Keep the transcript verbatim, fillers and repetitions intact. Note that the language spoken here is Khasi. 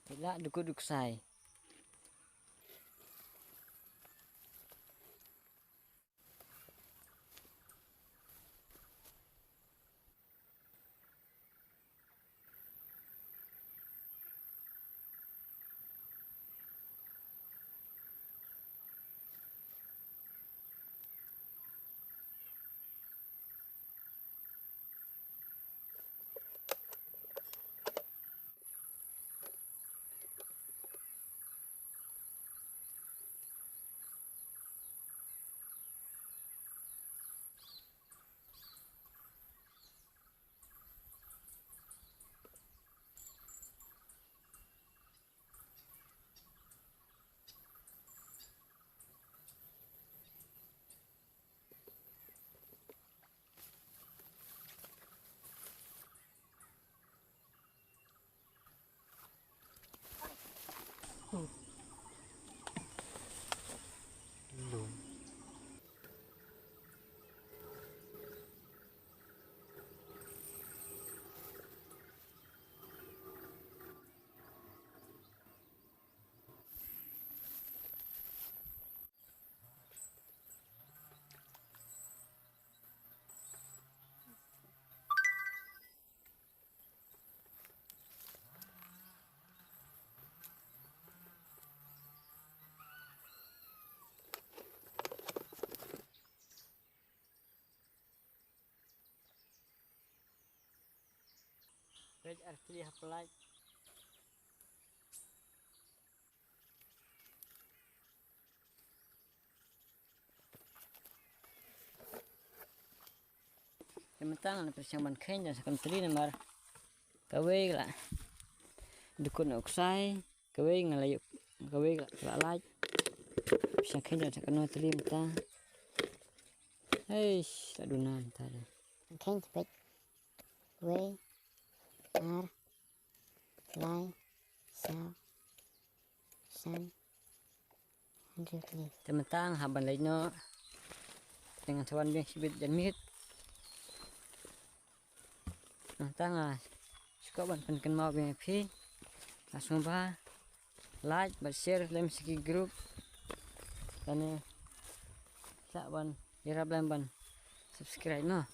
Phi lah dukut duksai. Peit ar tylli ha pynlait. Te mynta nga la pyrshang ban kheiñ da sa kawei tylli namar kawei ka la dukut na u ksai, kawei nga la ïoh, kawei ka la lait. Pyrshang kheiñ da sa kano tylli mynta. Eish, la duna mynta de. Kheiñ te peit. Wei, ar, lai, saw, san, hynriew tylli. Te mynta nga hap ban leit noh. Te ngan sa wan biang shibit janmiet. Mynta nga sngewbha ban pynkynmaw biang ïa phi. Nga sngewbha like bad share lem sha ki group. Lane sa ban ïarap lem ban subscribe noh.